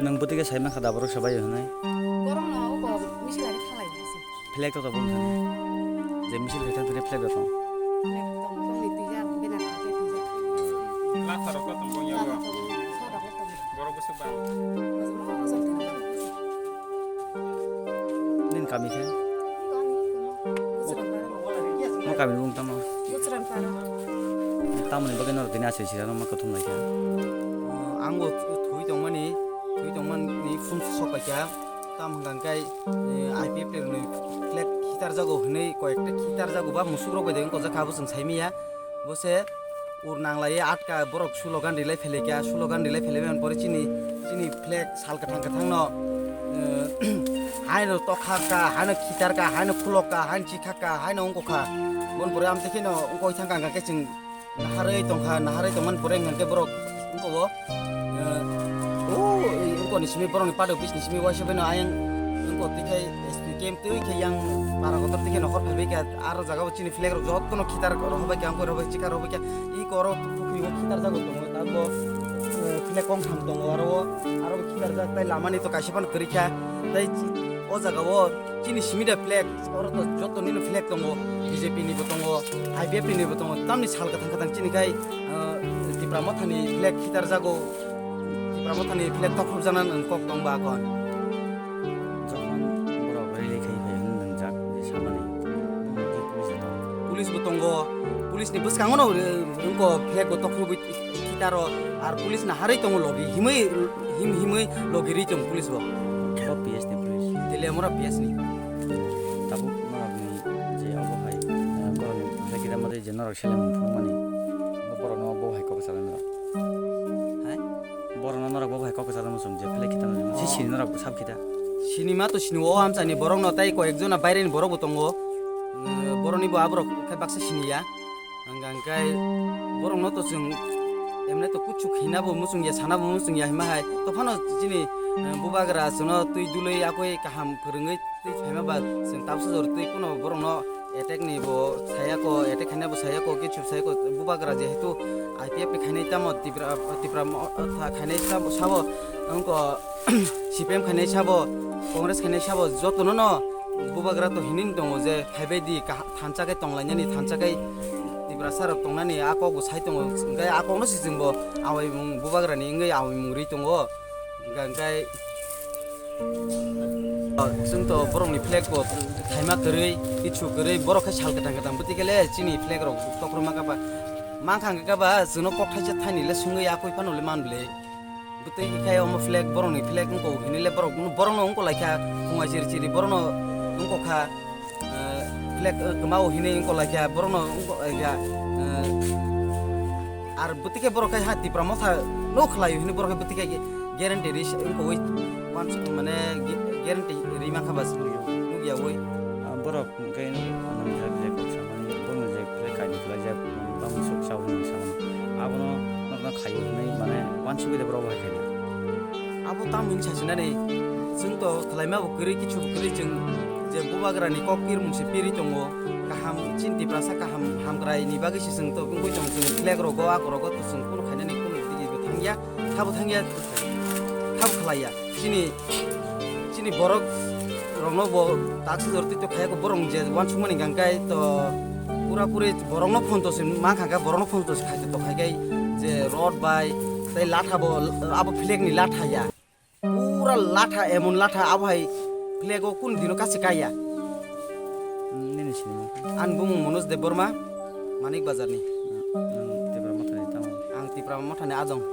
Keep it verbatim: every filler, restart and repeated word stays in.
Nang bwtwi khe sai mankha da borok sabai hwnwi. Borok no obo misil ari khalai di se. Flag to tabuk thani. Je misil khai thang thani flag to tong. Flag tong, tong ni twijak, bena kha khe twijak. Lasa rok to tong bong ya. Lasa tong, soda rok tong. Borok bwswk bang. Bwswk bang, bwswk tong. Nini kami khe? Kami, kami. Bwswk bang. Mo kami bung tamo. Bwswk bang. Tamoni bagwi norok tini asai sira no ma kuthum lai kha. Ang bo thwi tongmani, thwi tongmani phone swk pai kha. Tamo hwnkha hwnkhe, eh, I P F T ni flag khitarjago hwnwi koi ekta khitarjago ba musuk rok bai de wngkha, o jaga bo chwng sai manya. Bo se ur nang lai atka borok slogan rwlai phelaikha, slogan rwlai phelaimani pore chini Chini flag sal kwthang kwthang no, eh, haino tokha ka, haino khitar ka, haino khulok ka, haino chikha ka, haino wngkha ka. Bon pore amtwi kheno wngkha thang ka, hwnkhe chwng naharwi tongkha, naharwi tongmani pore hwnkhe borok wngkha o, eh, o, wngkha ni simi borokni pada office ni simi waisa bai no ayang wngkha twi khai S P camp twi khai yang para kotor twi khai nokhor phaibai kha, aro jaga o chini flag rok jotono khitar rohobai kha, wngkha rohobai chikha rohobai kha, i koro tukui o khitar jago tongo, tabuk, eh, flag kongtham tongo, aro o, aro bo khitar jak, tai lama ni to kaisa phano kwrwi kha, tai o jaga o chini simi da flag, oro to joto nini flag tongo, B J P ni bo tongo, I P F ni bo tongo, tamni sal kwthang kwthang chini khai, eh, Tipra Motha ni flag khitar jago, Tipra Motha ni flag tokhok jana nang kok tong ba kon. Jokhon borok rally khai phai hwn nang jak je samani, bumung twi police rok. Police bo tongo, police ni bwskango no, eh, wngko flag bo tokhok bai khitaro, ar police naharwi tongo logi himwi, him himwi logi rwi tongo police bo. Bo P S ni police. Teliamura P S ni. Tabuk norokni je obo hai, eh, borokni bwsai kisa motwi je norok seleng phunukmani, bo borokno bo hai kok kwchalo norok. Hai? Borokno norok bo hai kok kwchalo muchung je flag khitano si sini norok sab khita. Sinima to sini o amchani borokno tai koi ekjona baireni borok bo tongo. Eh, borokni bo aborok khe baksa siniya. Hwnka hwnkhe borokno to chwng emne to kuchuk khaina bo muchung ya, sana bo muchung ya hima hai. To phano chini, eh, bubagra chwngno twi dulwi akoi kaham phwrwngwi twi phaima ba chwng tabsa jor twi kuno borokno attack ni bo saya ko, attack khaina bo saya ko, kichu saya ko, bubagra jehetu I P F ni khainai tamo Tipra, Tipra mo-, tha khainai tamo sabo, wngko C P M khainai sabo, Congress khainai sabo, jotono no bubagra to hinwi tongo je phaibai di kaha-, thansa khe tonglainani, thansa khe Tiprasa rok tongnani a kok bo sai tongo, hwnkhe a kok no si chwng bo awaimung bubagra ni wngwi awaimung rwi tongo. Hwnkhe, hwnkhe, chwng to borokni flag bo thaima kwrwi, kichu kwrwi, borok khe sal kwthang kwthang bwtwi khe le chini flag rok tokrwma kapa. Mankha hwnkhe kaba chwngno kok thaisa thaini le swngwi akoi phano le man bwle. Bwtwi khai omo flag, borokni flag wngko hini le borok, borokno wngko laikha, phunga chiri chiri borokno wngko kha. Eh, flag, eh, kwmao hinwi wngkolaikha, borokno wngkolaikha, eh, ar bwtwi khe borok khe ha Tipra Motha no khlaio hinwi borok khe bwtwi khe guarantee ri wngkoi, mane guarantee ri mankha ba nukyaui. Ah, borok hwnkhe ano je kok samani bono je flag kainwi khlaijak, tamo sok sao hinwi samani. Abono nokna khaio hinwi mane uansugwi de borok bai khaina. Abo tamo hinwi sasinani, chwng to khlaima bo kwrwi, kichu bo kwrwi, chwng je bubagrani kok pirmung se pirwi tongo, kaham chini Tiprasa kaham hamkrai ni bagwi se chwng to wngwi tongo, chwng flag rogo, ako rogo to chwng kunu khainani kunu digi bo thangya, khabo thangya, khabo khlaiya. Chini, chini borok rokno bo taksi jor twi to khaiya, borok je uansukmani hwnkhe to pura puri borokno phone to se mankha khe, borokno phone to se khai to khai khe je rod bai tei latha bo, abo flag ni latha ya. Pura latha, emon latha, abo hai flag o kun dino kasi kaya. Nini sinimo? Ang bumung Manoj Debbarma, Manik Bazar ni. Nang Tipra Motha ni tamo? Ang Tipra Motha ni ajong.